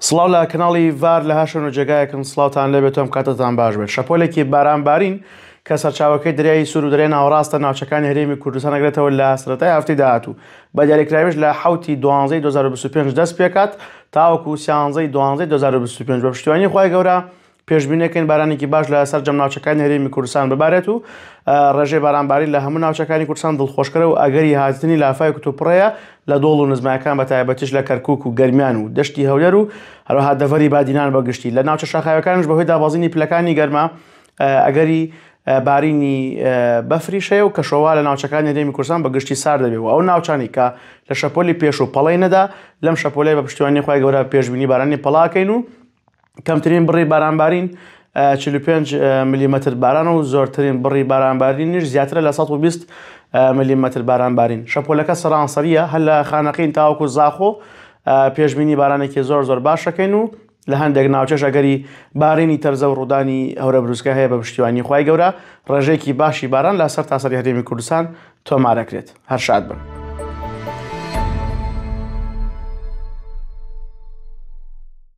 سڵاو لە کەناڵی ڤار لە هەر شوێن و جێگایەکن سڵاوتان لێبێت و ئەم کاتەتان باش بێت شەپۆلێکی بارانبارین کە سەرچاوەکەی دەریای سوور و دەریای ناوەڕاستە ناوچەکانی هەرێمی کوردستان ئەگرێتەوە لە سەرەتای هەفتەی داهاتوو بە دیاریکراویش لە حوتی دوانزەی 2025 دەست پێکات تاوەکو سیانزەی دوانزەی 2025 بە پشتیوانی خوای گەورە پێشبینی دەکەین بارانێکی باش لە سەرجەم ناوچەکانی هەرێمی کوردستان ببارێت و ڕێژەی بارانبارین لە هەموو ناوچەکانی کوردستان دڵخۆشکەرە و ئەگەری هاتنی لافاوی کتوپڕەیە لە دۆڵ و نزمایەکان بە تایبەتیش لە کەرکوک و گەرمیان و دەشتی هەولێر و هەروەها دەڤەری بادینان بە گشتی لە ناوچە شاخاویەکانش بەهۆی دابەزینی پلەکانی گەرما ئەگەری بارینی بەفریش هەیە و کەشوهەوا لە ناوچەکانی هەرێمی کوردستان بە گشتی سارد دەبێت و ئەو ناوچانەی کە لە شەپۆلی پێشوو پەڵەی نەدا لەم شەپۆلەی بە پشتیوانی خوای گەورە پێشبینی بارانی پەڵاکەین و کەمترین بڕی بارانبارین 45 ملیمەتر باران و زۆرترین بڕی بارانبارینیش زیاترە لە 120 ملیمەتر بارانبارین شەپۆلەکە سەرانسەریە هەر لە خانەقین تاوەکو زاخۆ پێشبینی بارانێکی زۆر زۆر باشەکەین و لە هەندێک ناوچەش ئەگەری بارینی تەرزە و ڕوودانی هەورە بروسکە هەیە بە پشتیوانی خوای گەورە ڕێژەیەکی باشی باران لە سەرتاسەری هەرێمی کوردستان تۆمارەکرێت هەر شاد بن.